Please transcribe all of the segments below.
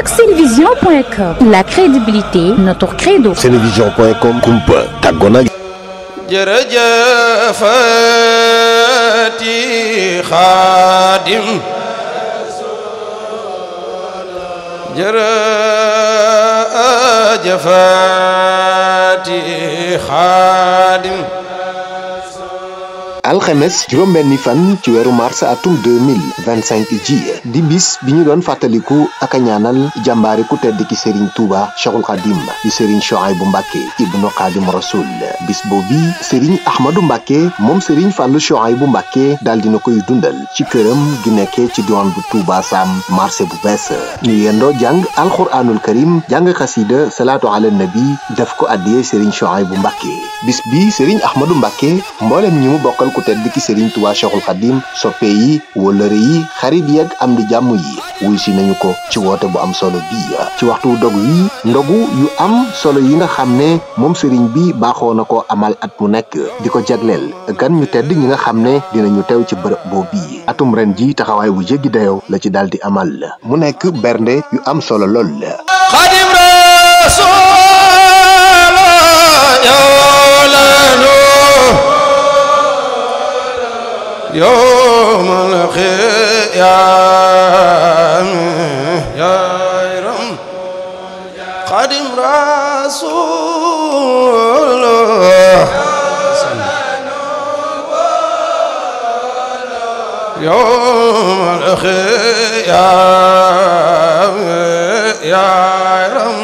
ak senevision.com. La crédibilité, notre credo. senevision.com kumpa tàggona jërëjëfati Xaadim jërëjëfati Xaadim. alxames juróom-benni fan ci weeru mars atum 2025 ji di bis bi ñu doon fàttaliku ak a ñaanal jàmbaari ku tedd ki Serigne Touba Cheikhul Khadim di Serigne Chouaïbou Mbacké ibnu Khadim Rasoul. bis boobu Serigne Ahmadou Mbacké moom Serigne Fallou Chouaïbou Mbacké daal dina koy dundal ci këram gi nekkee ci diwaan bu Touba Sam marché bu bees. ñu yendoo jàng alxuraanul karim jàng xasida salaatu ala nabi def ko addiyee Serigne Chouaïbou Mbacké. bis bi Serigne Ahmadou Mbacké mboolem ñi mu bokkal ku tedd ki Serigne Touba Cheikhul Khadim soppe yi wóllëre yi xarit yi ak am di jàmm yi wuy si nañu ko ci woote bu am solo bi ci waxtu dog wi ndogu yu am solo yi nga xam ne moom Serigne bi baaxoo na ko amal at mu nekk di ko jagleel gan ñu tedd ñi nga xam ne dinañu teew ci bërëb boobu atum ren ji taxawaay bu jéggi dayoo la ci daal di amal mu nekk bernde yu am solo lool. Xaadim Rasuul yawmal qiyaam yayram Xaadim Rasuul yawmal qiyaam yayram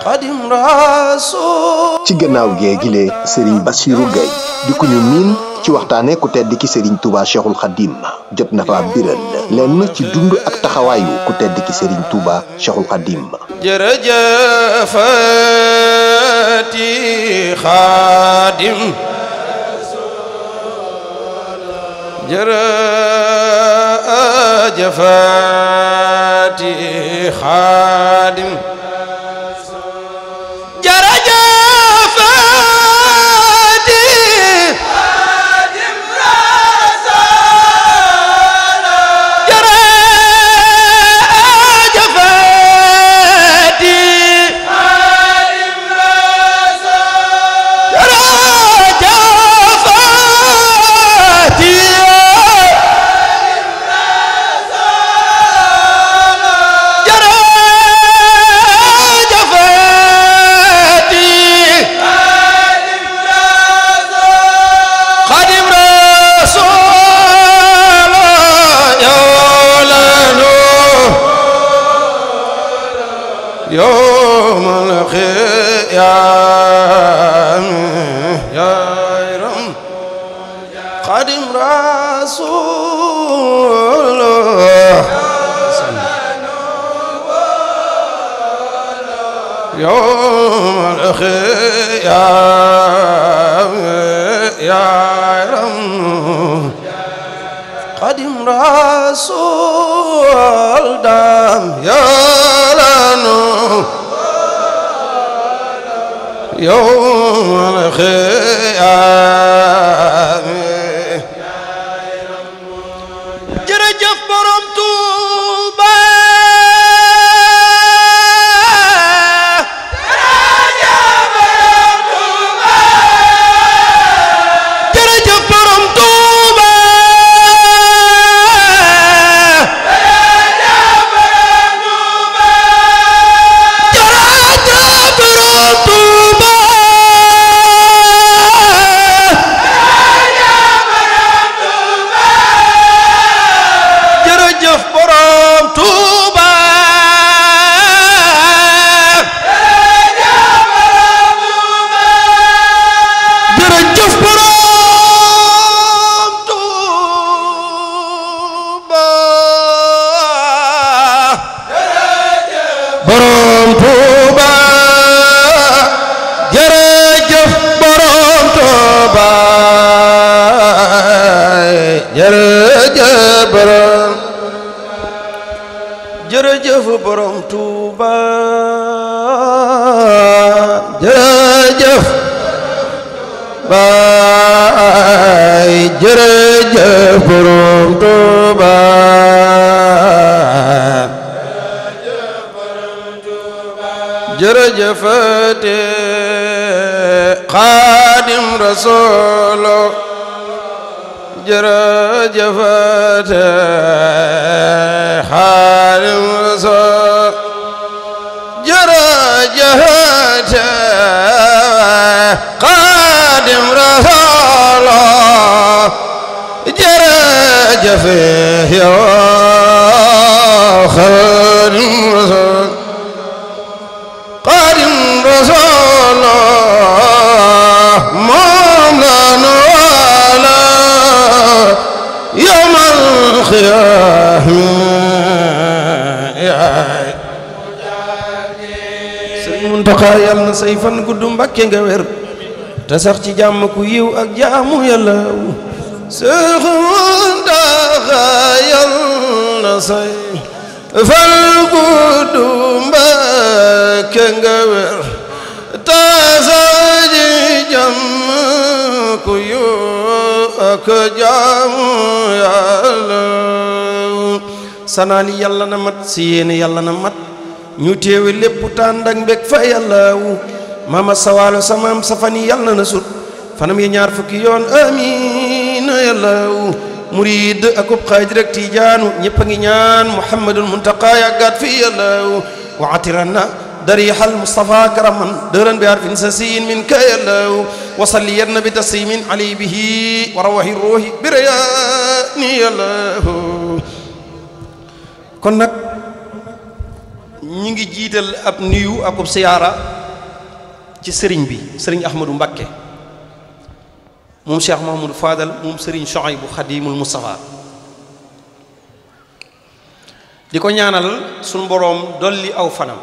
Xaadim Rasuul. ci gannaaw geegile Serigne Bassirou Gueye di ku ñu miin ci waxtaane ku tedd ki Serigne Touba Cheikhul Khadim jot na fa biral lenn ci dund ak taxawaayu ku tedd ki Serigne Touba Cheikhul Khadim. jërëjëfati Xaadim jërëjëfati Xaadim. yawmal qiyaam yayram Xaadim Rasuul yawmal qiyaam yayram Xaadim Rasuul dam yawmal qiyaam jërëjëf borom Tuuba jërëjëf borom Tuuba jërëjëf borom Touba jërëjëf baay jërëjëf borom Touba jërëjëfate Xaadim Rasuul jërëjëfate Xaadim Rasuul jërëjëfate Xaadim Rasuul jërëjëfe yow Xaadim Rasuul Xaadim Rasuul moom la nu wala yawmal qiyaama yaay Sëriñ Muntaxa yàlla na say fan gudd Mbàkke nga wér te sax ci jàmm ku yiw ak jaamu Yàlla Sëriñ Muntaxa yàlla na say fan gudd Mbàkke nga wér te sax ci jàmm ku yiw ak jaamu Yàlla sanaali yàlla na mat si yéene yàlla na mat ñu teewe lépp tànd ak mbég fa Yàlla mama sawaalo samaam safani yàlla na sut fanam yi ñaar fukki yoon amiin Yàlla murid akub xaadir ak tijaanu ñëpp a ngi ñaan Muhammadul Muntaqa yàggaat fi Yàlla wa atiranna darihal Mustafa karaman dëran bi arfin sasin min ka Yàlla wa salliyanna bi taslimin ali bihi wa rawahi ruhi bi rayani Yàlla kon nag ñi ngi jiital ab nuyu akub siyaara ci sëriñ bi sëriñ Ahmadou Mbakke moom Cheikh Mahamadou Fadal moom sëriñ Chouaïbou Khadimul Mustafa di ko ñaanal suñu boroom dolli aw fanam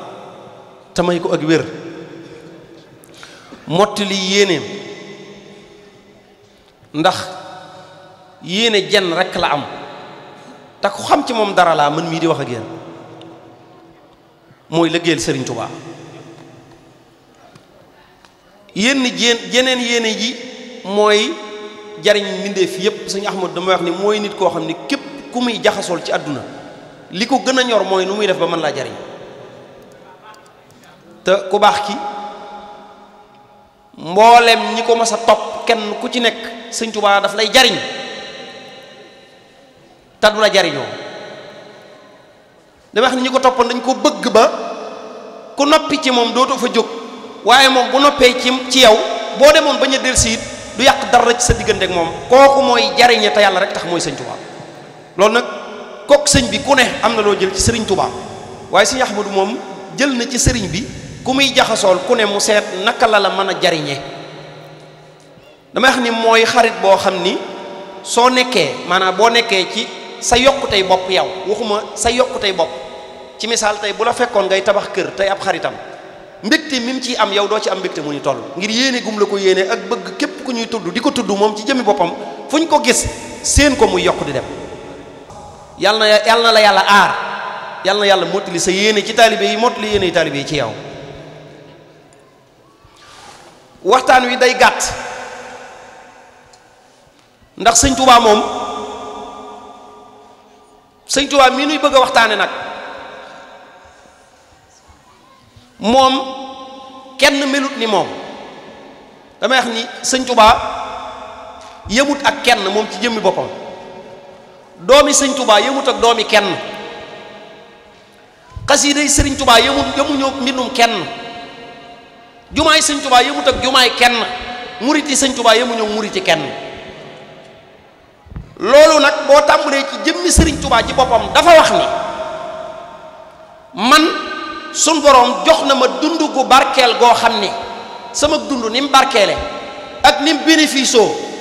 te may ko ak wér mottali yéeneem ndax yéene jenn rekk la am te ku xam ci moom dara laa mën mii di wax ak yéen mooy liggéeyal Sëriñ Tuubaa jeneen yéene ji mooy jariñ mbindeef yépp Sëriñ Ahmadu dama wax ni mooy nit koo xam ni képp ku muy jaxasool ci àdduna li ko gën a ñor mooy nu muy def ba mën laa jariñ te ku baax ki mboolem ñi ko mas a topp kenn ku ci nekk Sëriñ Tuubaa daf lay jariñ te du la jariñoo dama wax ni ñi ko toppoon dañ ko bëgg ba ku noppi ci moom dootoo fa jóg waaye moom bu noppee ci yow boo demoon bañ a dellusi it du yàq dara ci sa diggante ak moom kooku mooy jariñe te yàlla rek tax mooy Sëriñ Tuubaa loolu nag kook sëñ bi ku ne am na loo jël ci Sëriñ Tuubaa waaye Sëriñ Ahmadu moom jël na ci sëriñ bi ku muy jaxasool ku ne mu seet naka la la mën a jariñe dama wax ni mooy xarit boo xam ni soo nekkee maanaam boo nekkee ci sa yokkutey bopp yow waxuma sa yokkutey bopp ci misaal tey bu la fekkoon ngay tabax kër tey ab xaritam mbégte mi mu ciy am yow doo ci am mbégte mu ni toll ngir yéene gum la ko yéene ak bëgg képp ku ñuy tudd di ko tudd moom ci jëmmi boppam fu ñu ko gis seen ko muy yokk di dem yàlla na la yàlla aar yàlla na yàlla mottali sa yéene ci taalibe yi mottali yéene yi taalibe yi ci yow waxtaan wi day gàtt ndax Sëñ Tuubaa moom Sëñ Tuubaa mii nuy bëgg a waxtaane nag moom kenn melut ni moom damay wax ni Sëñ Tuubaa yëmut ak kenn moom ci jëmmi boppam doomi Sëñ Tuubaa yëmut ak doomi kenn xasiiday Sëriñ Tuubaa yëmuñoo mbindum kenn jumaay Sëñ Tuubaa yëmut ak jumaay kenn muriti Sëñ Tuubaa yëmuñoo muriti kenn loolu nag boo tàmbalee ci jëmmi Sëriñ Tuubaa ci boppam dafa wax ni man sun boroom jox na ma dund gu barkeel goo xam ni sama dund ni mu barkeele ak ni mu bénéfice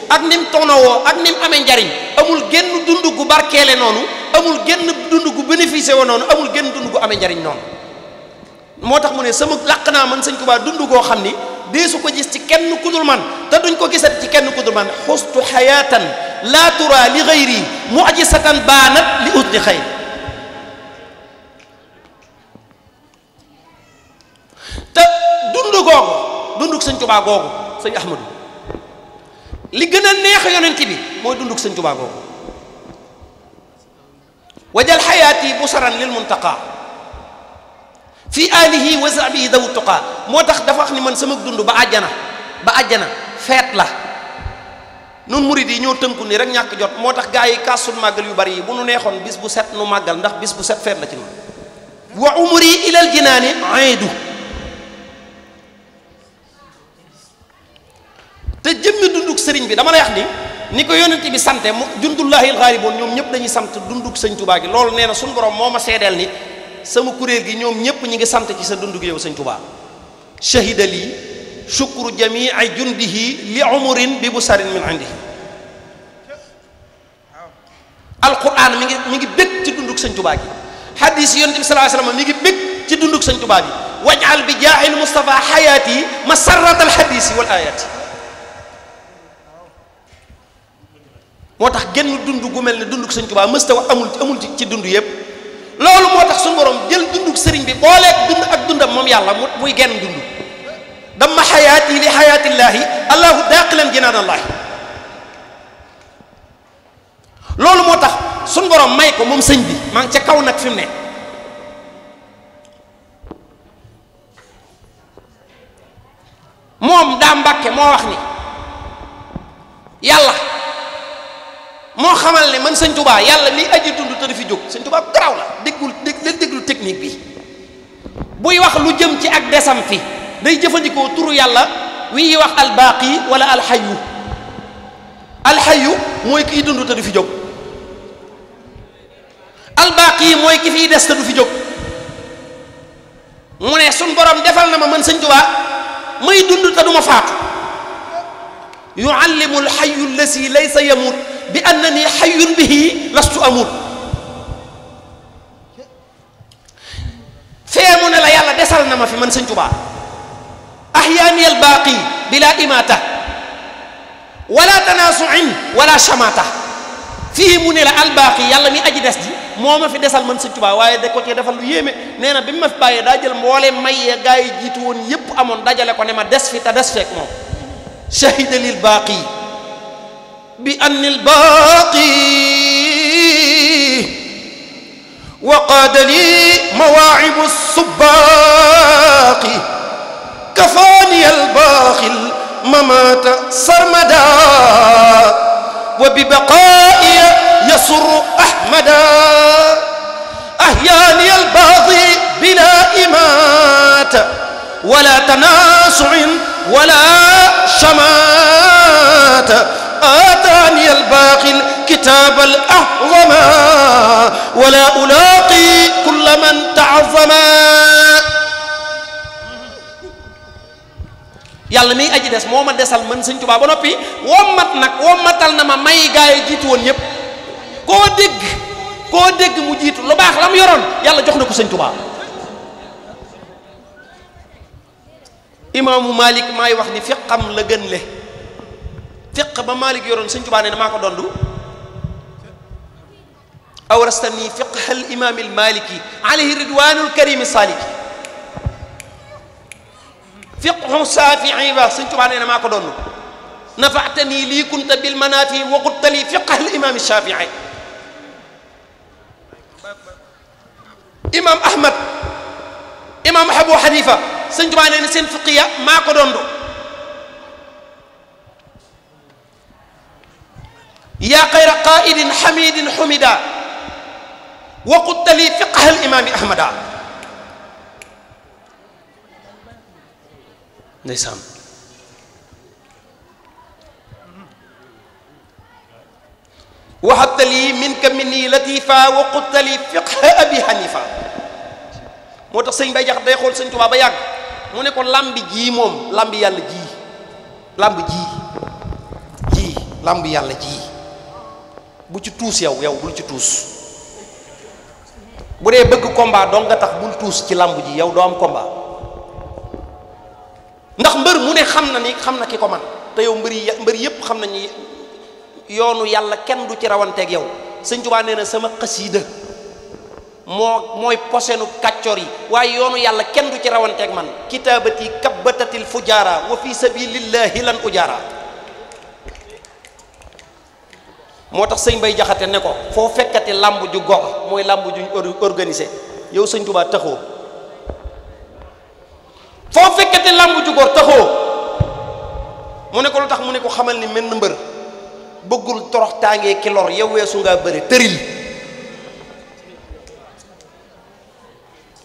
ak ni mu tonawoo ak ni mu amee njariñ amul genn dund gu barkeele noonu amul genn dund gu bénéfice woo noonu amul genn dund gu amee njariñ noonu moo tax mu ne sama làq naa man Sëñ Tuubaa dund goo xam ni deesu ko gis ci kenn ku dul man te duñ ko gisat ci kenn ku dul man xustu xayaatan laa tura li xayri mujisatan baanat li utni xayr te dund googu dunduk Sëñ Tuubaa googu Sëñ Ahmadu li gën a neex yonent bi mooy dunduk Sëñ Tuubaa googu wajal xayaati busaran lil muntaqa fi alihi wa sahbihi dawu tuqa moo tax dafa wax ni man sama dund ba àjjana feet la nun murid yi ñoo tënku ni rek ñàkk jot moo tax gaa yi kaasul màggal yu bari yi bu nu neexoon bis bu set nu màggal ndax bis bu set feet la ci noonu wa umri ilal jinaani aidu te jëmmi dunduk sëriñ bi dama lay wax ni ko yonent bi sante mu jundullahi alxaaliboon ñoom ñëpp dañuy sant dunduk sëñ Tuubaa gi loolu nee na suñu borom moo ma seedeel ni sama kuréel gi ñoom ñëpp ñi ngi sant ci sa dunduk yow sëñ Tuubaa shahida lii shukru jamii jundihi li umurin bi busarin min indihi alquran mi ngi bég ci dunduk sëñ Tuubaa gi hadis yonent bi sallallahu alayhi wasallam mi ngi bég ci dunduk sëñ Tuubaa bi waj'al bi jaahil Mustafa xayaati masarrat al hadisi wal ayati moo tax genn dund gu mel ne dunduk sëñ Tuubaa mësta wax amul ci dund yépp loolu moo tax suñu borom jël dunduk sëriñ bi booleeg dund ak dundam moom yàlla muy genn dund damma xayaati li xayaatillaahi allahu daaqilan jinaanallaahi loolu moo tax suñu borom may ko moom sëñ bi maa ngi ca kaw nag fi mu ne moom daa Mbàkke moo wax ni yàlla moo xamal ne man sëñ Tuubaa yàlla liy aji dund te du fi jóg sëñ Tuubaa garaaw la déglu technique bi buy wax lu jëm ci ak desam fi day jëfandikoo turu yàlla wi ñuy wax albaaqi wala alxayu mooy kiy dund te du fi jóg albaaqi mooy ki fiy des te du fi jóg mu ne suñ borom defal na ma man sëñ Tuubaa may dund te du ma faatu yuallimu alxayu allasi laysa yamut bi annani xayyun bihi lastu amut fee mu ne la yàlla desal na ma fi man sëñ Tuubaa ahyaani albaaqi bila imata wala tanaasuin wala shamata fii mu ne la albaaqi yàlla mi aji des ji moo ma fi desal man sëñ Tuubaa waaye da ko ci defal lu yéeme nee na bi ma fi bàyyee daa jël mboolee mayee gaa yi jiitu woon yépp amoon dajale ko ne ma des fi te des feek moom shahida lil baaqi bi anni albaaqi wa qaada li mawaa'ibu subbaaqi kafaani albaaqi mamaata sarmada wa bi baqaa'i yasurru ahmada ahyaani albaaqi bila imaata wala tanaasu'in wala shamaata آتاني الباقي الكتاب الأعظم ولا ألاقي كل من تعظم yàlla miy aji des moo ma desal man sëñ Tuubaa ba noppi wommatal na ma may gaa yi jiitu woon ñëpp koo dégg mu jiitu lu baax la mu yoroon yàlla jox na ko sëñ Tuubaa imaamu Malik maay wax ni fiqam la gën le fiq ba Malik yoroon sëñ Tuubaa ne maa ko dondu awrastani fiqh al imam al maliki alayhi ridwanul karim saliki fiqhu Saafi'i ba sëñ Tuubaa ne maa ko dondu nafaatani lii kunta bil manafi wa qulta li fiqh al imam Shaafi'i imam Ahmad imam Abu Hanifa sëñ Tuubaa ne seen fiqiya maa ko dondu yaa xayra qaa'idin hamidin humida wa qulta li fiqh al imam Ahmada ndeysaan wahabta li minka minni latifa wa qulta li fiqh abi Hanifa moo tax sëñ bay jax day xool sëñ Tuubaa ba yàgg mu ne ko lambi ji moom lambi yàlla ji lamb yàlla ji bu ci tuus yow bul ci tuus bu dee bëgg combat dong nga tax bul tuus ci lamb ji yow doo am combat ndax mbër mu ne xam na ki ko man te yow mbër yépp xam nañu yoonu yàlla kenn du ci rawanteeg yow sëñ Tuubaa nee na sama xasiida mooy posenu kàccor yi waaye yoonu yàlla kenn du ci rawanteeg man kitaabati kabbatatil fujaara wa fi sabilillahi lan ujaara moo tax sëñ bay jaxate ne ko foo fekkati làmb ju gox mooy làmb juñ organisé yow sëñ Tuubaa taxoo foo fekkete làmb ju góor taxoo mu ne ko lu tax mu ne ko xamal ni menn mbër bëggul torox tàngee ki lor yow weesu ngaa bëri tëril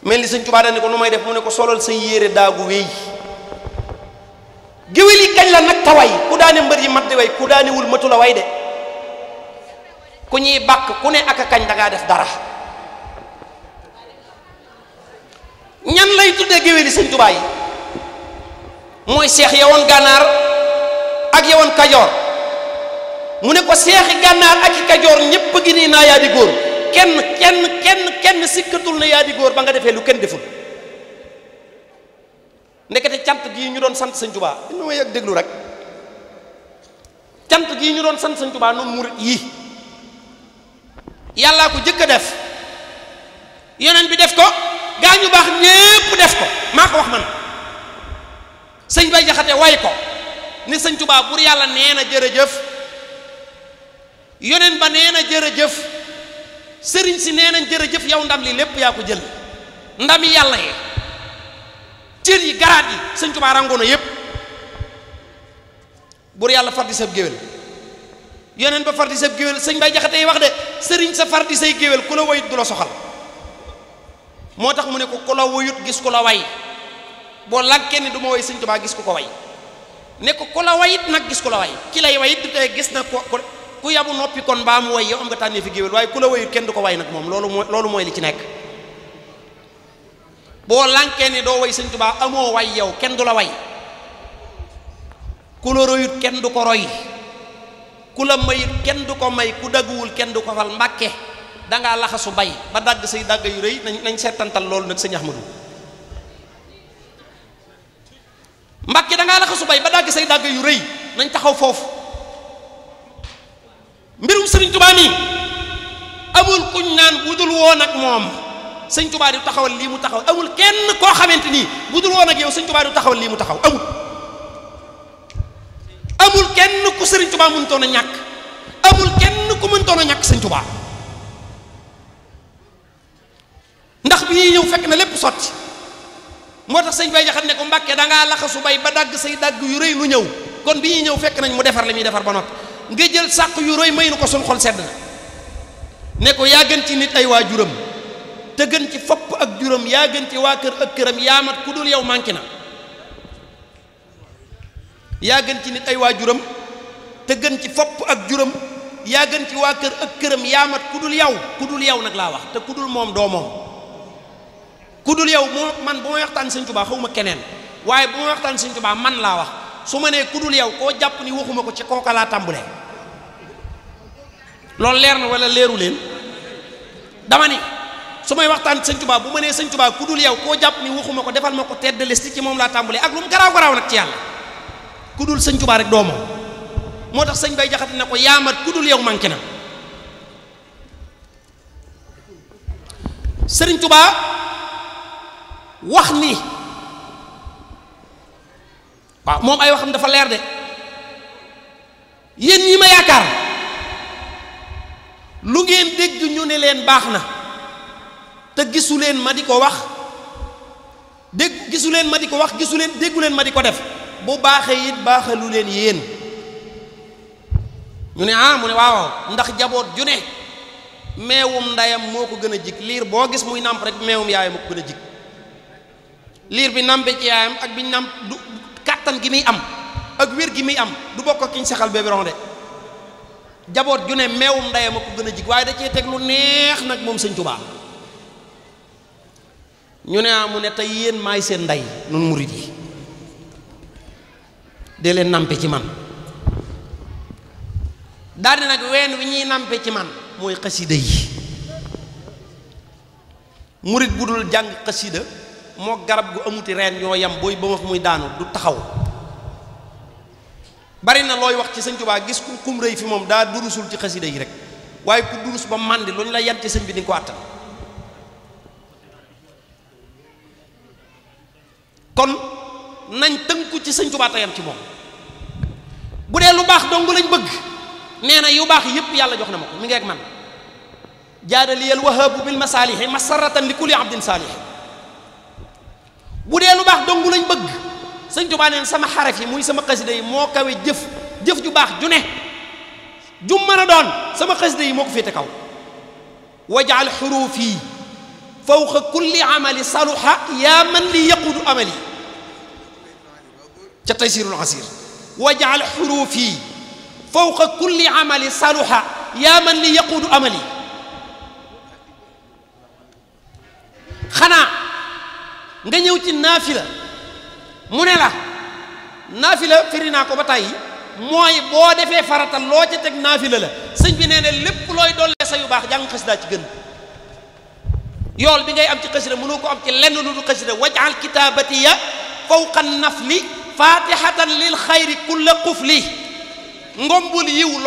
mel ni sëñ Tuubaa dañ ne ko nu may def mu ne ko solal say yére daagu wéy géwél yi kañ la nag taway ku daane mbër yi mat di way ku daanewul matu la way de ku ñuy bàkk ku ne ak a kañ dangaa def dara ñan lay tuddee géwél yi sëñ Tuubaa yi mooy seex yawoon gànnaar ak yawoon kajoor mu ne ko seexi gànnaar ak i kajoor ñépp gi nii naa yaa di góor kenn sikkatul na yaa di góor ba nga defee lu kenn deful ndekete cant gii ñu doon sant sëñ Tuubaa inu ma yëg déglu rek cant gii ñu doon sant sëñ Tuubaa noonu murit yii yàllaa ko jëkk a def yonent bi def ko gaa ñu baax ñépp def ko maa ko wax man sëñ Bay Jaxate way ko ni sëñ Tuubaa bur yàlla nee na jërëjëf yonent ba nee na jërëjëf sëriñ si nee nañ jërëjëf yow ndam li lépp yaa ko jël ndami yàlla yee cër yi garaat yi sëñ Tuubaa rangoona yépp bur yàlla far di sab géwél yonent ba far di sab géwél sëñ Bay Jaxate yi wax de sëriñ sa far di say géwél ku la wayut du la soxal moo tax mu ne ko ku la wayut gis ku la way boo lànkee ni du ma way sëñ Tuubaa gis ku ko way ne ko ku la wayit nag gis ku la way ki lay wayit du tey gis na ko ku yabu noppi kon baa mu way yow am nga tànnee fi géwél waaye ku la wayut kenn du ko way nag moom loolu mooy li ci nekk boo lànkee ni doo way sëñ Tuubaa amoo way yow kenn du la way ku la royut kenn du ko roy ku la mayut kenn du ko may ku dagguwul kenn du ko fal mbàkke dangaa laxasu bay ba dagg say dagg yu rëy nañ seetantal loolu nag sëñ Ahmadu mbàkke dangaa laxasu bay ba dagg say dagg yu rëy nañ taxaw foofu mbirum sëriñ Tuubaa nii amul kuñ naan bu dul woon ak moom sëñ Tuubaa du taxawal lii mu taxaw amul kenn koo xamante nii bu dul woon ak yow sëñ Tuubaa du taxawal lii mu taxaw amul kenn ku sëriñ Tuubaa mënutoon a ñàkk amul kenn ku mënutoon a ñàkk sëñ Tuubaa ndax bi ñuy ñëw fekk na lépp sotti moo tax sëñ Bay Jaxate ne ko Mbàkke dangaa laxasu bay ba dagg say dagg yu rëy nu ñëw kon bi ñuy ñëw fekk nañ mu defar li muy defar ba noppi nga jël sàq yu rëy may nu ko suñ xol sedd na ne ko yaa gën ci nit ay waajuram te gën ci fopp ak juróom yaa gën ci waa kër ak këram yaa mat ku dul yow manqué na yaa gën ci nit ay waajuram te gën ci fopp ak juróom yaa gën ci waa kër ak këram yaa mat ku dul yow nag laa wax te ku dul moom doo moom ku dul yow moo man bu may waxtaan sëñ Tuubaa xawma keneen waaye bu may waxtaan sëñ Tuubaa man laa wax su ma nee ku dul yow koo jàpp ni waxuma ko ci kooka laa tàmbulee loolu leer na wala leeru leen dama ni su may waxtaan sëñ Tuubaa bu ma nee sëñ Tuubaa ku dul yow koo jàpp ni waxuma ko defal ma ko tedd lesti ci moom laa tàmbulee ak lu mu garaaw nag ci yàlla ku dul sëñ Tuubaa rek doo moom moo tax sëñ Bay Jaxate ne ko yaamat ku dul yow manqué na sëriñ Tuubaa wax ni waaw moom ay waxam dafa leer de yéen ñi ma yaakaar lu ngeen dégg ñu ne leen baax na te gisu leen ma di ko wax gisu leen déggu leen ma di ko def bu baaxee it baaxalu leen yéen ñu ne mu ne waaw ndax jaboot ju ne meewum ndeyam moo ko gën a jig liir boo gis muy nàmp rek meewum yaayam moo ko gën a jig liir bi nàmpe ci yaayam ak bi nàmp du kàttan gi muy am ak wér gi muy am du bokk ak ki ñu saxal biberon de jaboot ju ne meewum ndeyam moo ko gën a jig waaye da cee teg lu neex nag moom sëñ Tuubaa ñu ne mu ne tey yéen maay seen ndey nun murid yi dee leen nampe ci man daal di nag ween wi ñuy nampe ci man mooy xasida yi murid bu dul jàng xasida moo garab gu amuti reen ñoo yam booy ba wax muy daanu du taxaw bari na looy wax ci sëñ Tuubaa gis ku kum rëy fi moom daa durusul ci xasida yi rek waaye ku durus ba màndi lu ñu la yante sëñ bi di ko àttan kon nañ tënku ci sëñ Tuubaa tayam ci moom bu dee lu baax dong lañ bëgg nee na yu baax yépp yàlla jox na ma ko mi ngi ak man jaadaliyal wahaabu bil masaalihi masaratan li kulli abdin saalih bu dee lu baax dongu lañ bëgg sëñ Tuubaa neen sama xaraf yi muy sama xasida yi moo kawe jëf ju baax ju ne jum mën a doon sama xasida yi moo ko féete kaw waj'al xuruufi fawqa kulli amali saluha yaa man li yaqudu amali ca taysirul asir waj'al xuruufi fawqa kulli amali saluha yaa man li yaqudu amali xanaa nga ñëw ci naafila mu ne la naafila firi naa ko ba tàyyi mooy boo defee farata loo ca teg naafila la sëñ bi nee ne lépp looy dollee sa yu baax jàng xasida ci gën yool bi ngay am ci xasida mënoo ko am ci lenn lu du xasida waj'al kitaabatiya fawqa nafli fatihatan lil xayri kulla qufli ngombul yiw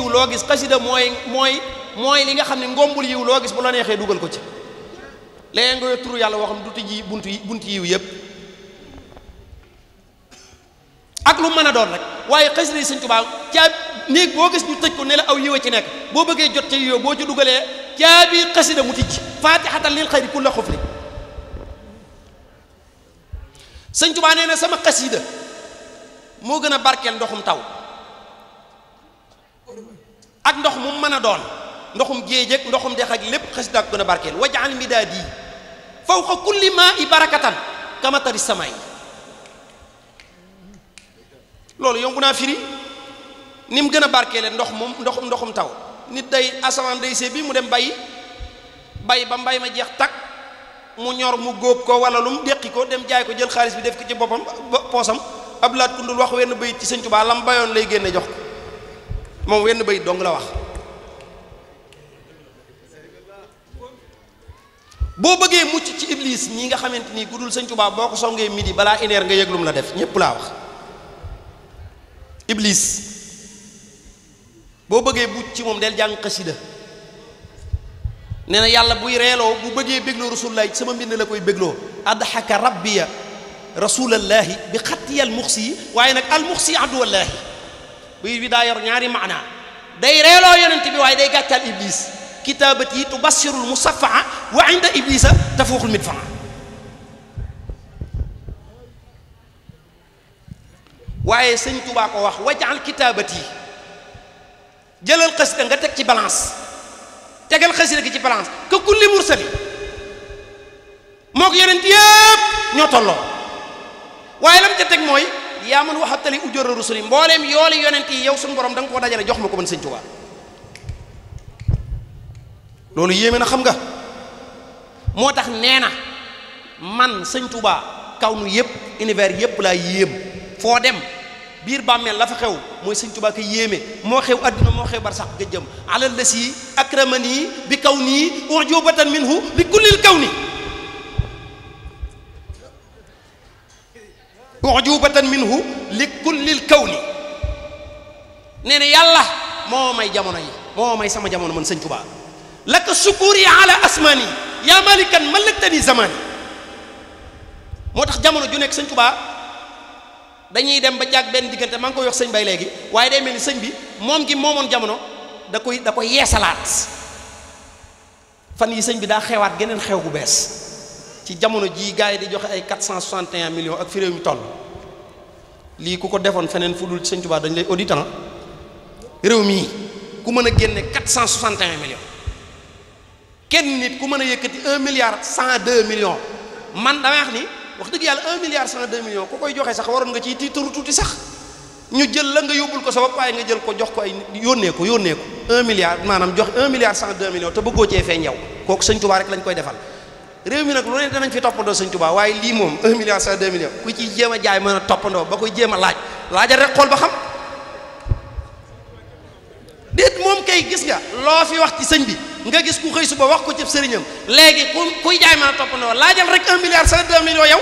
loo gis xasida mooy li nga xam ne ngombul yiw loo gis bu la neexee dugal ko ci léegi nga turu yàlla woo xam du tijji buntu yiw yëpp ak lu mën a doon rek waaye xasida yi Sëñ Tuubaa caa néeg boo gis ñu tëj ko ne la aw yiw a ci nekk boo bëggee jot ca yiw boo ci dugalee caabi xasida mu tijji fatihatan lil xayri kulla xufli Sëñ Tuubaa nee na sama xasida moo gën a barkeel ndoxum taw ak ndox mu mën a doon ndoxum géej ak ndoxum dex ak lépp xasida ak gën a barkeel waj'al midaadi fawqa kulli maa'i barakatan kamatari samay loolu yomb naa firi ni mu gën a barkeele ndoxum taw nit day asamaan day see bi mu dem bay ba mbay ma jeex takk mu ñor mu góob ko wala lu mu deqi ko dem jaay ko jël xaalis bi def ko ci boppam poosam ab laat kundul wax wenn bayit ci Sëñ Tuubaa lam bayoon lay génne jox ko moom wenn bayit dong la wax boo bëggee mucc ci iblis ñi nga xamante ni ku dul Sëñ Tuubaa boo ko songee midi balaa une heure nga yëg lum la def ñépp laa wax iblis boo bëggee mucc ci moom del jàng xasida nee na yàlla buy reeloo bu bëggee bégloo rasulullahi sama mbind la koy bégloo adhaka rabbiya rasulallahi bi xattiyal muxsi yi waaye nag al muxsi aduwallahi buy bi daa yor ñaari maana day reeloo yonent bi waaye day gàccal iblis kitaabati tubassirul musafaa wa inda iblisa tafuuxul midfaa waaye Sëñ Tuubaa ko wax waj'al kitaabati jëlal xasida nga teg ci balance tegal xasida gi ci balance ka kulli mursali moo ko yonent yëpp ñoo tolloo waaye lam ca teg mooy yaa man waxatali ujura rusuli mbooleem yooli yonent yi yow suñu borom da nga koo dajale jox ma ko man Sëñ Tuubaa loolu yéeme na xam nga moo tax nee na man Sëñ Tuubaa kaw nu yëpp univers yëpp laa yéem foo dem biir bàmmeel la fa xew mooy Sëñ Tuubaa ko yéeme moo xew adduna moo xew barsax gëjëm alal la si akramani bi kaw nii ujubatan minhu li kullil kaw ni ujubatan minhu li kullil kaw ni nee na yàlla moo may jamono yi moo may sama jamono man Sëñ Tuubaa laka sukuri ala asmani yaa malikan malaktani zamani moo tax jamono ju nekk Sëñ Tuubaa dañuy dem ba jàgg benn diggante maa ngi koy wax sëñ bay léegi waaye day mel ni sëñ bi moom gi moomoon jamono da koy yeesalaat fan yi sëñ bi daa xewaat geneen xew bu bees ci jamono jii gars yi di joxe ay 461 millions ak fi réew mi toll lii ku ko defoon feneen fu dul Sëñ Tuubaa dañ lay auditant réew mii ku mën a génne 461 millions kenn nit ku mën a yëkkati 1 milliard 102 millions man damay wax ni wax dëgg yàlla 1 milliard 102 millions ku koy joxe sax waroon nga ciy tiitaru tuuti sax ñu jël la nga yóbbul ko sa bopp waaye nga jël ko jox ko ay yónnee ko 1 milliard maanaam jox 1 milliard 102 millions te bëggoo cee feeñ yow kooku Sëñ Tuubaa rek lañ koy defal réew mi nag lu ne danañ fi toppandoo Sëñ Tuubaa waaye lii moom 1 milliard 102 millions ku ci jéem a jaay mën a toppandoo ba koy jéem a laajal rek xool ba xam déet moom kay gis nga loo fi wax ci sëñ bi nga gis ku xëy suba wax ko ci sëriñam léegi kuy jaay mën a toppandoo laajal rek 1 milliard 102 millions yow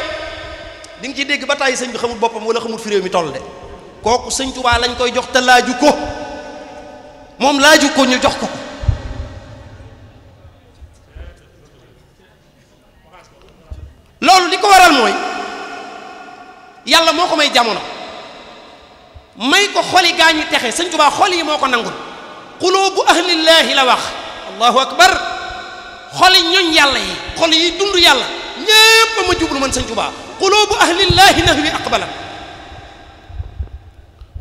di nga ciy dégg ba tàyyi sëñ bi xamul boppam wala xamul fi réew mi toll de kooku Sëñ Tuubaa lañ koy jox te laaju ko moom laaju ko ñu jox ko loolu li ko waral mooy yàlla moo ko may jamono may ko xoli gaa ñu texe Sëñ Tuubaa xol yi moo ko nangul qulubu ahlillaahi la wax allahu akbar xoli ñoñ yàlla yi xol yi dund yàlla ñépp ma jublu man sëñ Tuubaa qulubu ahlillahi nahwi aqbala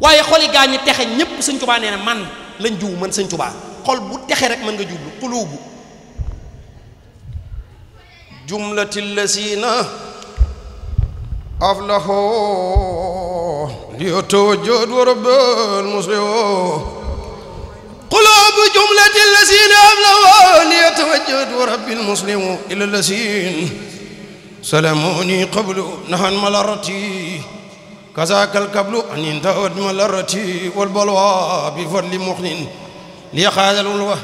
waaye xoli gaa ñi texe ñépp sëñ Tuubaa nee na man lañ juw man sëñ Tuubaa xol bu texe rek mën nga jublu qulubu jumlatil lasina aflahu liyatawajjad wa rabbal muslimin qulubu jumlatil lasina aflahu liyatawajjad wa rabbil muslimin ila lasin salamuni qablu nahan malarati kazakal qablu an intawad malarati wal balwa bi fadli mukhnin li khadal walwa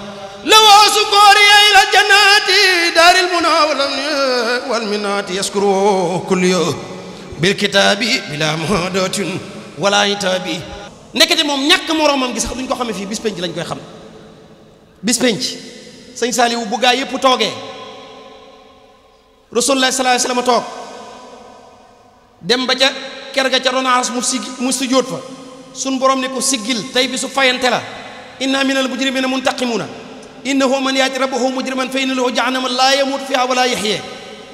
lawa sukuri ila jannati daril muna wal minati yaskuru kulli bil kitabi bila muhadatin wala itabi nekkati moom ñàkk moroomam gi sax duñ ko xamee fii bis penc lañ koy xam bis penc sëñ Saliou bu gaa yëpp toogee Rasulullah sallallahu alayhi wasallam toog dem ba ca ker ga ca ronaas mu sujjóot fa sun borom ne ko siggil tey bi su fayante la inna minal mujrimina muntaqimuna innahu man yaati rabbahu mujriman fa inna lahu jahannama la yamutu fiha wala yahya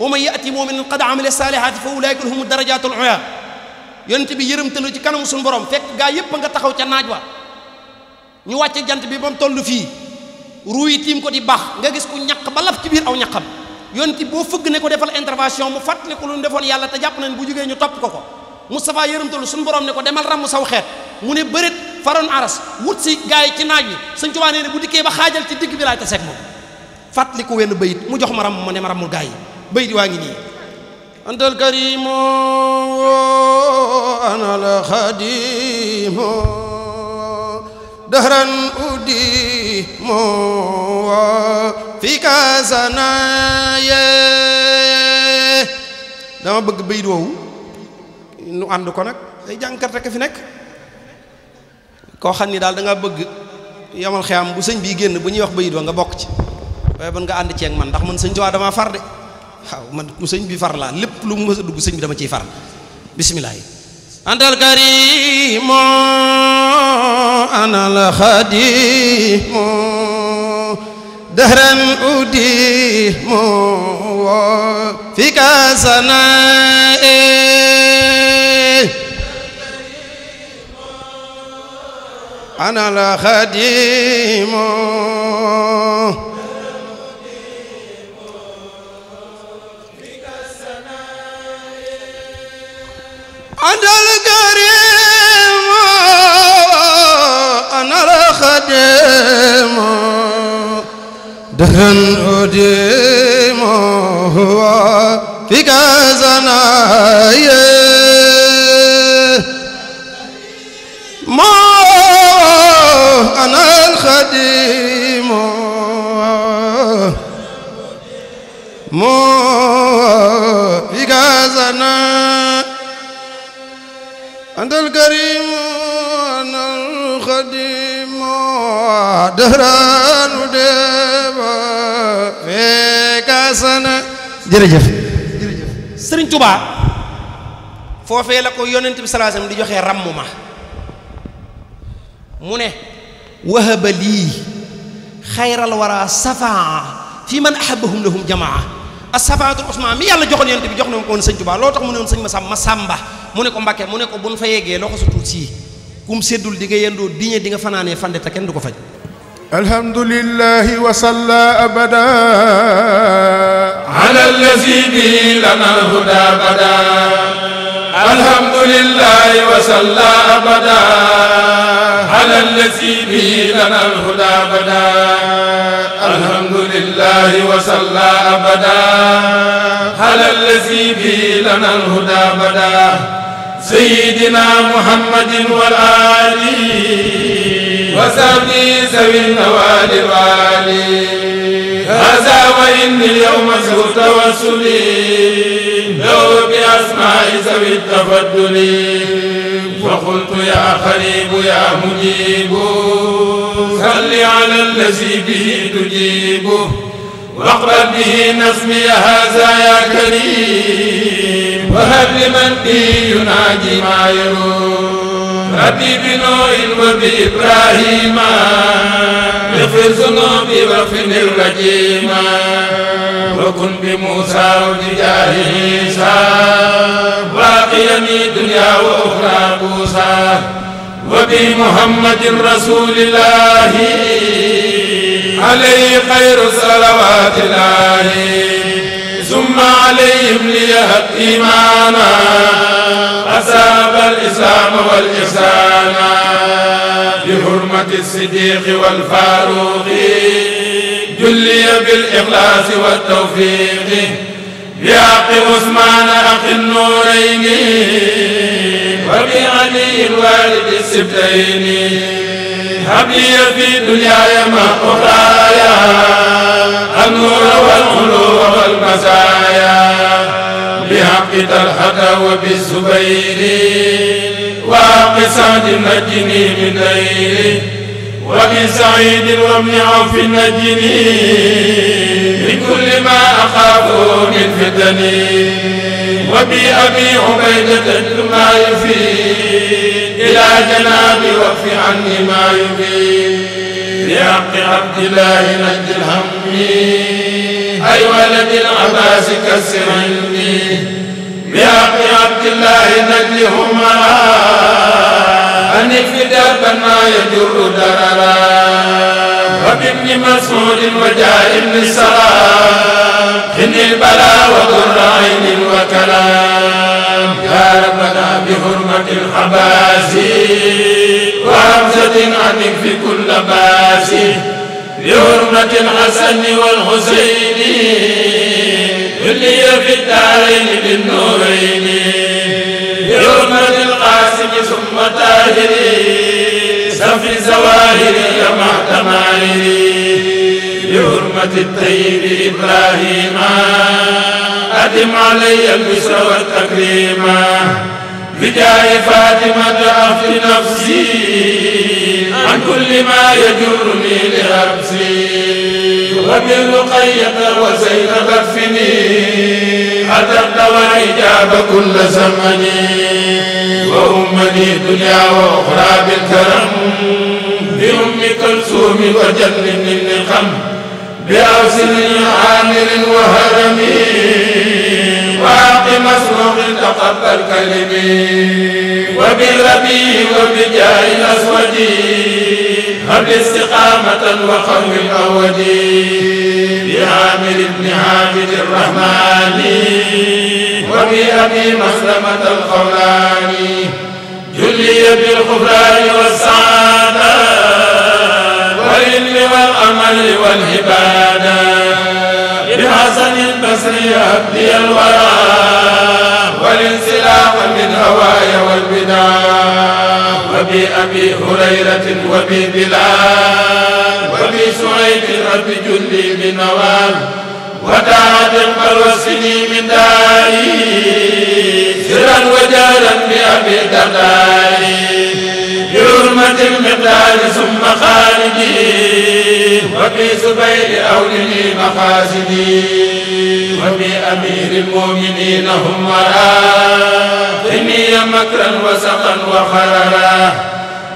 wa man yaati mu'minan qad amila salihati fa ulaika lahum darajatul ulya yonent bi yërëmtalu ci kanamu suñu borom fekk gaa yépp nga taxaw ca naaj wa ñu wàcce jant bi ba mu toll fii ruuyi tiim ko di baax nga gis ku ñaq ba laf ci biir aw ñaqam yonent boo fëgg ne ko defal intervention mu fàttali ko lu ñu defoon yàlla te jàpp nañ bu jógee ñu topp ko ko Moustapha yërëmtalu suñu borom ne ko demal ramm saw xeet mu ne bërit faroon aras wut si gaa yi ci naaj wi Sëñ Tuubaa nee ne bu dikkee ba xaajal ci digg bi laay taseeg moom fàttali ko wenn bayit mu jox ma ram ma ne ma rammul gaa yi bayit waa ngi nii antal karimu ana la xadimu dahran udimu fi kasanaye dama bëgg bayit woowu nu ànd ko nag day jàngkat rek fi nekk koo xam ni daal da nga bëgg yamal xiyam bu sëñ bii génn bu ñuy wax bayit wa nga bokk ci waaye ban nga ànd ceeg man ndax man sëñ Tuubaa dama far de waaw man ku sëñ bi far laa lépp lu mu mës a dugg sëñ bi dama ciy far bismillah antal karimu anal xadimu dahran udimu fika sanae anal xadimu antal karimu anal xadimu dahran udimu fika sanaye anal xadimu fika sanaye antal karimu anal xadimu dahran udimu fika sanaye jërëjëf Sëriñ Tuubaa foofee la ko yonent bi sallallahu alayhi wasallam di joxee ràmm ma mu ne wahaba lii xayral wara safaa fi man ahabbahum lahum jamaa as-safaatul usma mi yàlla joxoon yonent bi jox na ko woon Sëñ Tuubaa loo tax mu ne woon sëñ ma sàmba mu ne ko Mbàkke mu ne ko buñ fa yeggee loxo su tuut sii kum séddul di nga yendoo diñe di nga fanaanee fande te kenn du ko faj alhamdulillahi wa salla abada ala allazi bi lana alhuda bada alhamdulillahi wa salla abada ala allazi bi lana alhuda bada alhamdulillahi wa salla abada ala allazi bi lana alhuda bada sayyidina muhammadin wal ali وسبي سوي النوال الوالي هذا وإني اليوم ذو توسلي لو بأسماء ذوي التفضل فقلت يا قريب يا مجيب صل على الذي به تجيب واقبل به نسمي هذا يا كريم وهب لمن به يناجي ما يروم ربي بنوح وبإبراهيم اغفر ذنوبي واغفر الرجيم وكن بموسى وبجاه عيسى واقيني دنيا وأخرى بوسى وبمحمد رسول الله عليه خير صلوات الله ثم عليهم ليهب إيمانا أصاب الإسلام والإحسان بحرمة الصديق والفاروق جلي بالإخلاص والتوفيق بحق عثمان أخي النورين وبعلي الوالد السبتين هب لي في دنياي ما أخرايا النور والعلو والمزايا بحق طلحة وبالزبير وحق سعد نجني من ليل ومن سعيد وابن عوف نجني من كل ما أخاف من فتني وبأبي عبيدة ما يفيد إلى جنابي واكف عني ما يفيد بحق عبد الله نجد الهم أي ولد العباس كسر علمي بحق عبد الله نجدهما أن في دربا ما يجر دررا وبابن مسعود وجاء ابن السلام إن البلاء وضر عين وكلام يا ربنا بحرمة الحباسي وحمزة عنك في كل باسي بحرمة الحسن والحسين اللي في الدارين بالنورين بحرمة القاسم ثم طاهري سفي زواهري مع تماهري بحرمة الطيب إبراهيم أدم علي البشر والتكريم بجاه فاطمة أخت نفسي عن كل ما يجرني لأبسي وبالرقية وزينب اكفني أتت وإجاب كل زمني وأمني دنيا وأخرى بالكرم بأم كلثوم وجنن النقم بأوسن عامر وهرمي وعق مسروق تقبل كلمي وبالربيع وبجاه الأسود هب استقامة وخوف الأودي بعامر بن عابد الرحمن وبأبي مسلمة الخولاني جلي بالغفران والسعادة والعلم والأمل والعبادة بحسن البصري أبدي الورى والانسلاخ من هوايا والبدع وبأبي هريرة وببلال وبسعيد رب جلي بنوال ودعت القلوسني من داري سرا وجارا بأبي درداري بحرمة المقدار ثم خالدي وفي زبير أولي مقاصدي وبأمير المؤمنين هم وراء إني مكرا وسقا وخررا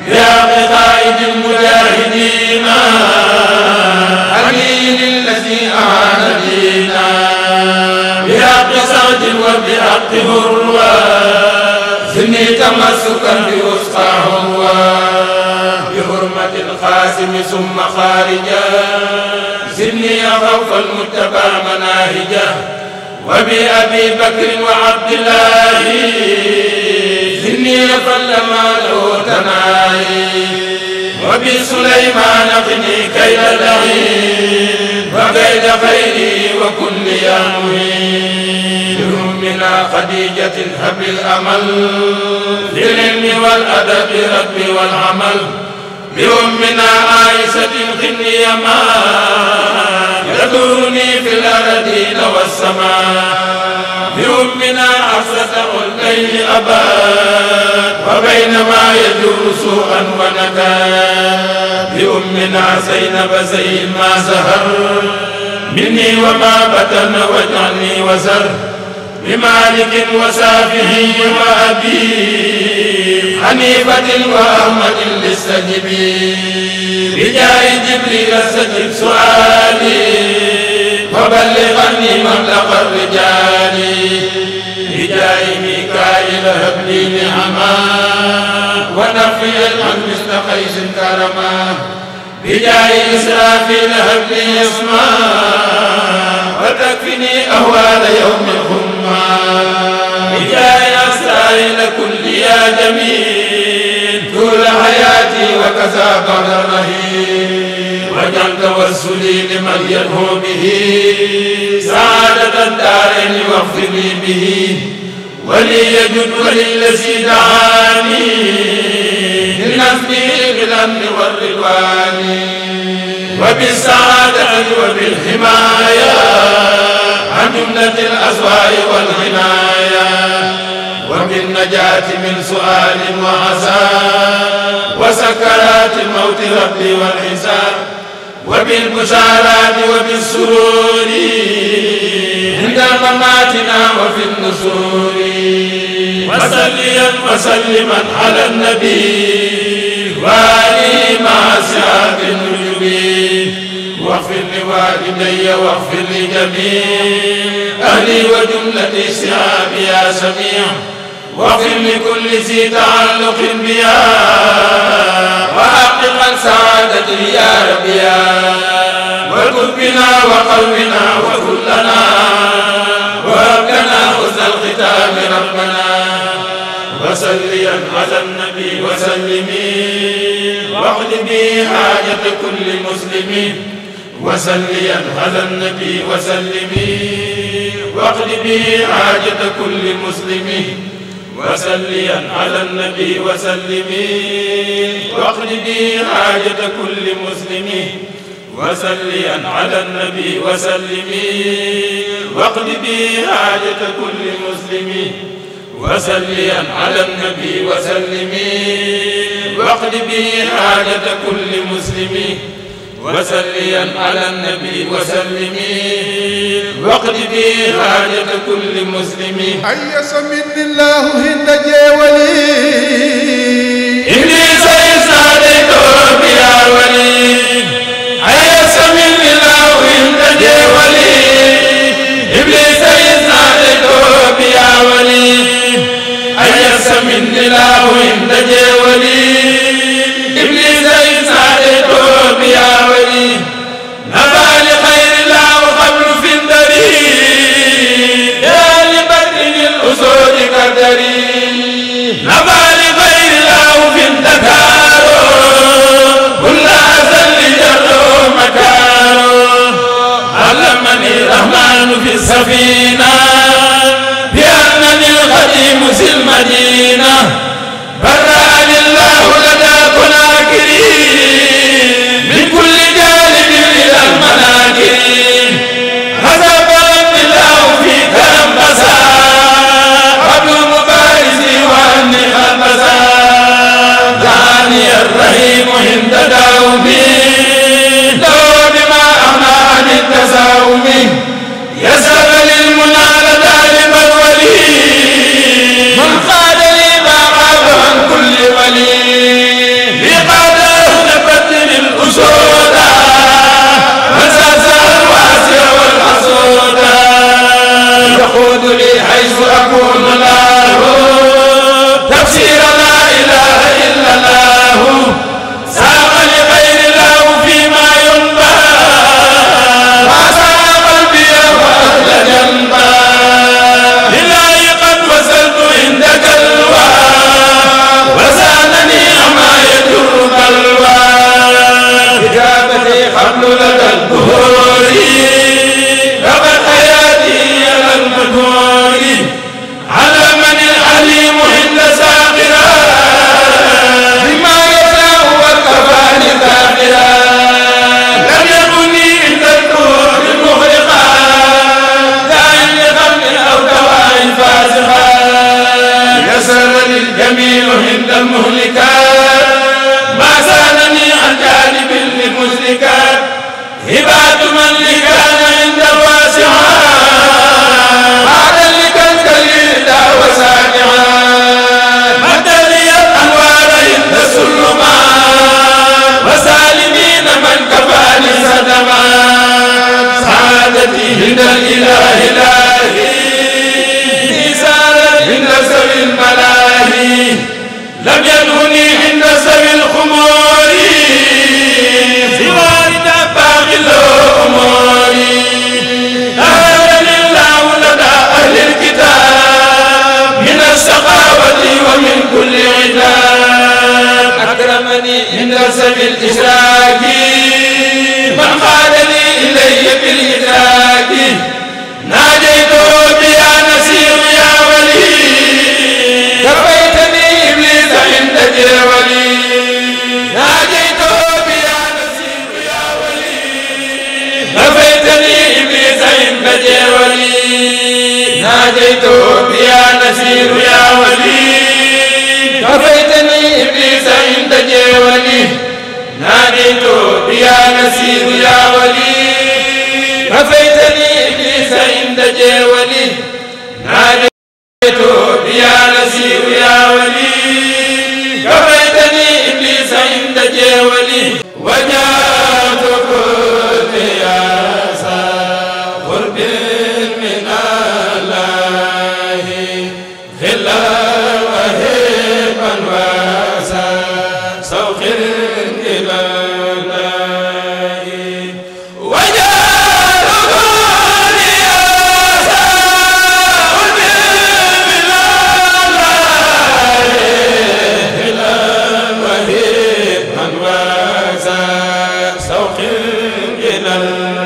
بحق قائد المجاهدين علي الذي أعان دينا بحق سعد وبحق هروى زني تمسكا بوسطى هوى بحرمة القاسم ثم خارجا زدني خوف المتبع مناهجا وبأبي بكر وعبد الله زدني فل ما له تناهي وبسليمان اقني كيد لعين وكيد خيري وكن يا معين بأمنا خديجة هب الأمل للعلم والأدب ربي والعمل بأمنا عائشة خني ما يدورني في الأرضين والسماء بأمنا حفصة الليل أباد وبينما يجور سوءا ونكاد بأمنا زينب زي ما زهر مني وما بطن واجعلني وزر بمالك وشافعي وأبي حنيفة وأحمد للسجبي بجاه جبريل استجب سؤالي وبلغني مبلغ الرجال بجاه ميكائيل هب لي نعما ونفي عن مثل قيس كرما بجاه إسرافيل هب لي اسماء وتكفني أهوال يوم الخمة بجاه أسرائيل كل يا جميل طول حياتي وكذا بعد الرهيب واجعل توسلي لمن يدعو به سعادة الدارين واغفر لي به ولي يجد وللذي دعاني لنفسي بالأمن والرضوان وبالسعادة وبالحماية عن جملة الأسواء والعناية وبالنجاة من سؤال وعذاب وسكرات الموت ربي والحساب وبالبشارات وبالسرور عند مماتنا وفي النشور وصليا وسلما على النبي وآله مع أصحاب النجوم واغفر لوالدي واغفر لجميع أهلي وجملة الشعب يا سميع واغفر لكل ذي تعلق بيا وحقق سعادتي يا ربي وكن بنا وقلبنا وكلنا وهب لنا حسن الختام ربنا وصليا على النبي وسلمي واقض به حاجة كل مسلم وصليا على النبي وسلمي واقض به حاجة كل مسلم وصليا على النبي وسلمي واقض به حاجة كل مسلم وصليا على النبي وسلمي واقض به حاجة كل مسلم وصليا على النبي وسلمي واقض به حاجة كل مسلم وصليا على النبي وسلمي واقض به حاجة كل مسلم أيس من الله هند جولي إبليس يساعدك يا ولي أيس من الله هند جولي إبليس يساعدك يا ولي أيس من الله هند جولي إبليس يساعدك يا ولي نبى لخير الله قبل في الدري يا لبدر الأسود كدري نبى لخير الله في الدكار كل أزل جره مكار علمني الرحمن في السفينة بأنني القديم في المدينة برأني الله لدى كناكرين من كل جانب إلى المناكرين غضبني الله في كرم بصار قبل مبارزي وأني البصار دعني الرحيم عند داومي لو بما أغنى عن التساوم يسر للمنى ناديت يا نسير يا ولي كفيتني إبليس عند جولي ناديت يا نسير يا ولي كفيتني إبليس عند جولي ناديت يا نسير يا ولي كفيتني إبليس عند جولي وجاتك يا قرب من الله خلا وهبا واسا سوق إلى الله وجاتك يا قرب من الله خلا وهبا واسا سوق إلى الله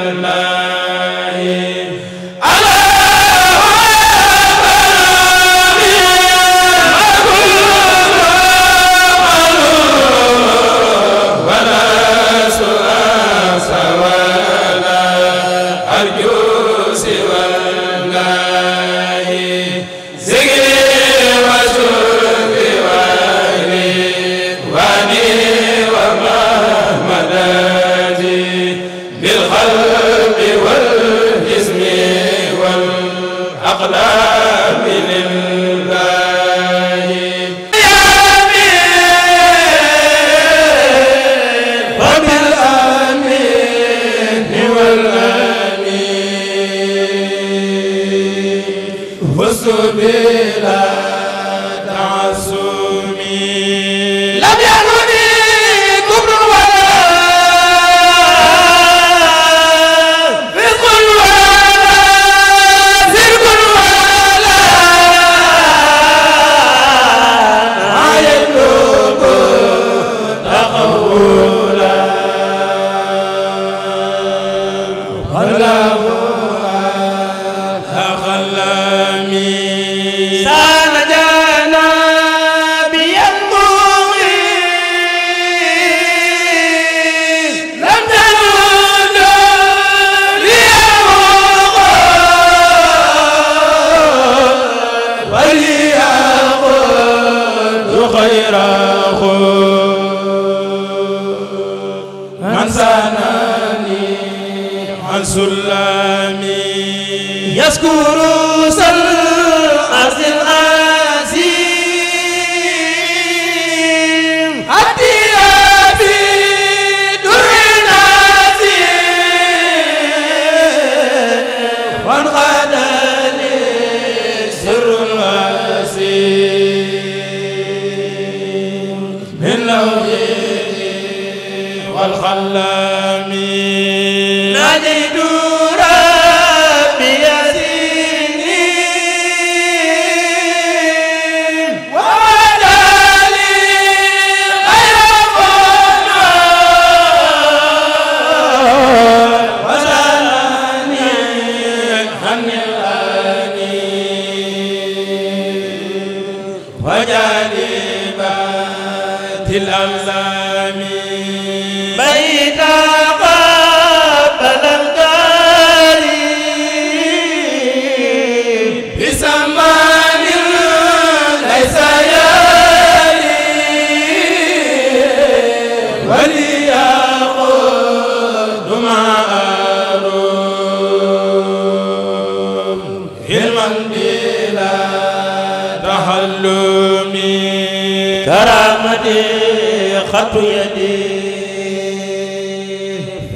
خط يدي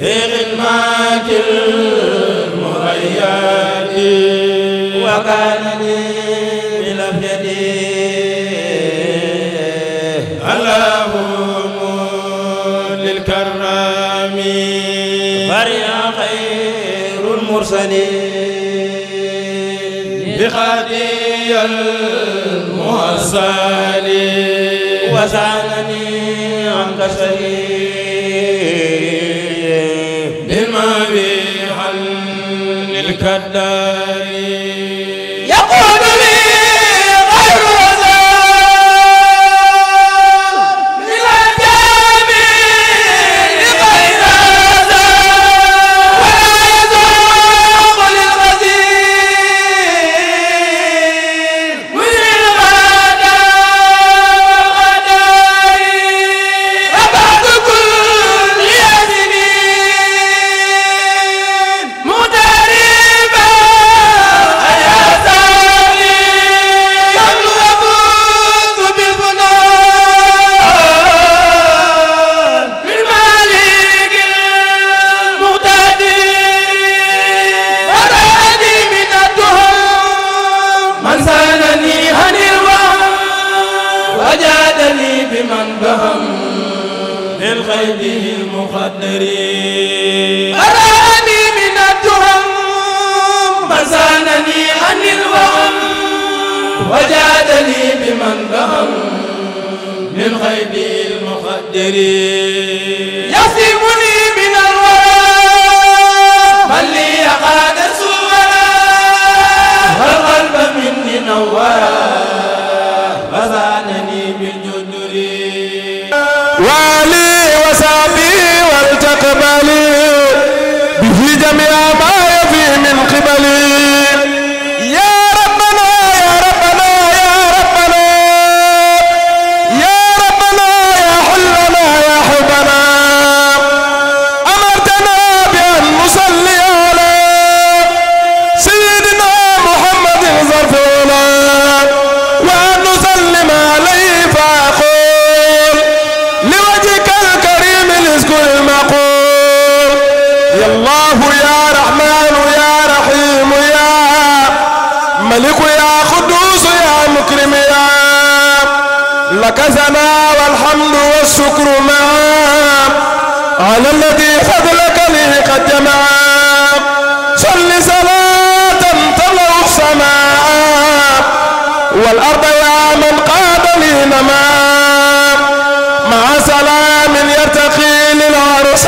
في خدمة المؤيد وكان لي بلفيدي اللهم للكرام فريا خير المرسلين بخدي المحصلين وسالني عن كسري بالمبيح الكدار يقول لي غير بمن بهم من خيره المقدر براني من التهم مسانني عن الوهم وجادني بمن بهم من خيره المقدر يصيبني من الورى من لي قاد سورا والقلب مني نورا فزانني بالجدر والي وسابي والتقبلي به جميع ما يفي من قبلي يا ربنا يا ربنا يا ربنا يا ربنا يا حلنا يا حبنا أمرتنا بأن نصلي على سيدنا محمد ظرفنا وأن نسلم عليه فأقول لوجهك الكريم الرزق المقول يا الله يا رحمن يا رحيم يا ملك يا قدوس يا مكرم يا لك ثناء والحمد والشكر معا على الذي فضلك لي قد جمع صل صلاة تملأ السماء والأرض يا من قاد لي نمام مع سلام يرتقي للعرش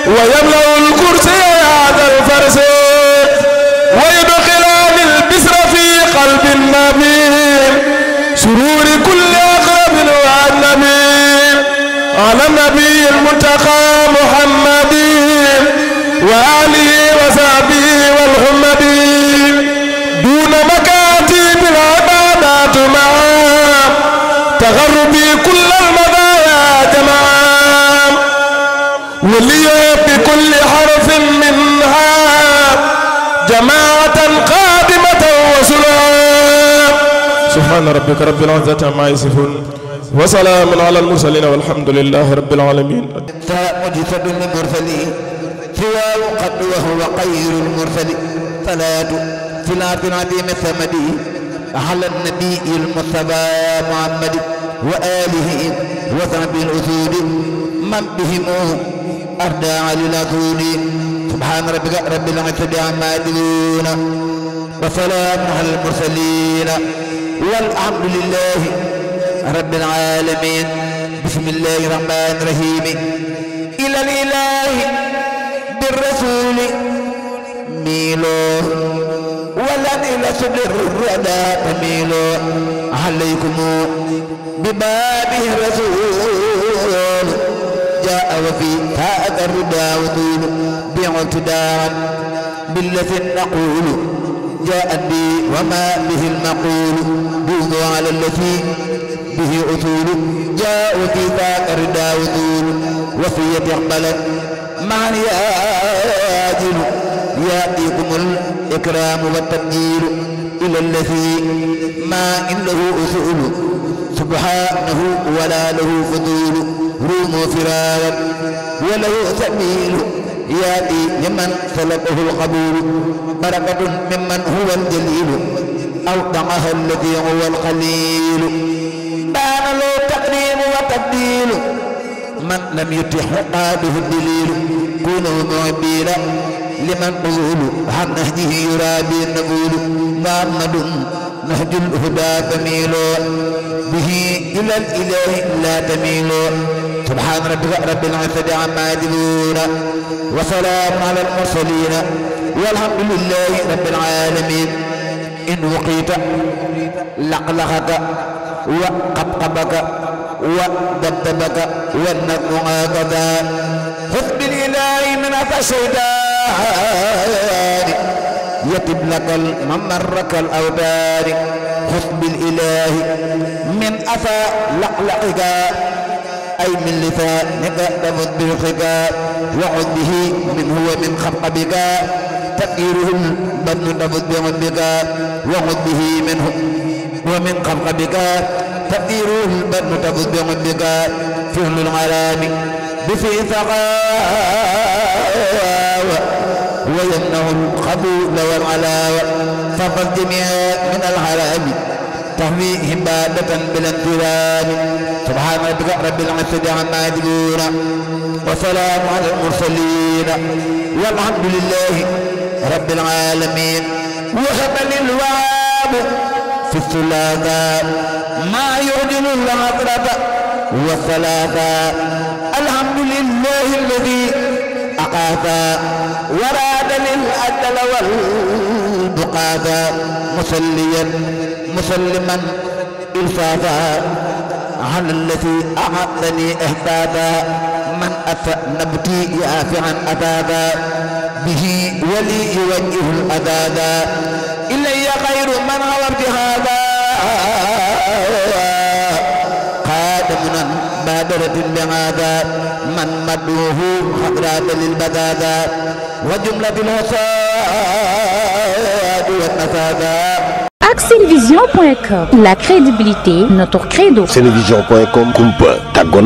ويملأ الكرسي هذا الفرس ويدخلان البسر في قلب النبي سرور كل أقرب وأجنبي على النبي المنتقى محمد وآله وصحبه والحمد دون مكاتب العبادات معا تغربي كل المدايا جمعا ولي بكل حرف منها جماعة قادمة وسلام سبحان ربك رب العزة عما يصفون وسلام على المرسلين والحمد لله رب العالمين. فمجسد المرسلين سواه قد وهو خير المرسلين صلاة في الأرض العظيم الثمدي على النبي المصطفى محمد وآله وصحبه الأسود من بهم أردى للأسود سبحان ربك رب العزة عما يصفون وسلام على المرسلين والحمد لله رب العالمين. بسم الله الرحمن الرحيم. إلى الإله بالرسول ميلو ولن إلى صدر الردى تميلو عليكم ببابه الرسول جاء وفي هذا الردى وطول باعتداء بالذي نقول جاء بي وما به المقول دون على الذي به أصول جاء في ذاك الردى وطول وصية اقبلت معنى ياجل يأتيكم الإكرام والتبجيل إلى الذي ما عنده أصول سبحانه ولا له فضول روم فرارا وله سبيل يأتي لمن سلكه القبول بركة ممن هو الجليل أوضعها الذي هو الخليل بان له تقديم وتبديل من لم يتح قاده الدليل كونوا معبيلا لمن قبول عن نهجه يرابي النبول محمد نهج الهدى فميل به إلى الإله لا تميل سبحان ربك رب العزة عما يصفون وسلام على المرسلين والحمد لله رب العالمين. إن وقيت لقلقك وقبقبك ودبدبك والنجم هكذا خذ بالإله من أتى الشيطان يتب لك الممرك الأوتار خذ بالإله من أتى لقلقك أي من لسانك تفض بالخكا وعد به منه ومن خطبك تكيره البدن تفض بربك وعد به منه ومن خطبك تكيره البدن تفض بربك فعل العلام بفي ثقاوة ويمنع القبول والعلاوة فقد جميع من الحرام تهوي هبادة بلا انتظام سبحان ربك رب العزة عما يصفون وسلام على المرسلين والحمد لله رب العالمين. وهب للوهاب في الثلاثاء ما يعدل العطرة والثلاثاء. الحمد لله الذي أقاثا وراد للأجل والبقاثا مسلما إلفاثا على الذي أعطني إحداثا من أتى نبتي يافعا أتاذا به ولي يوجه الأذاذا إلي خير من غلبت هذا قادمنا بادرة بهذا من مدوه خضرات للبذاذا وجملة الحساد والنفاذا. Axelvision.com, la crédibilité, notre credo. Senevision.com, kumpa tàggoo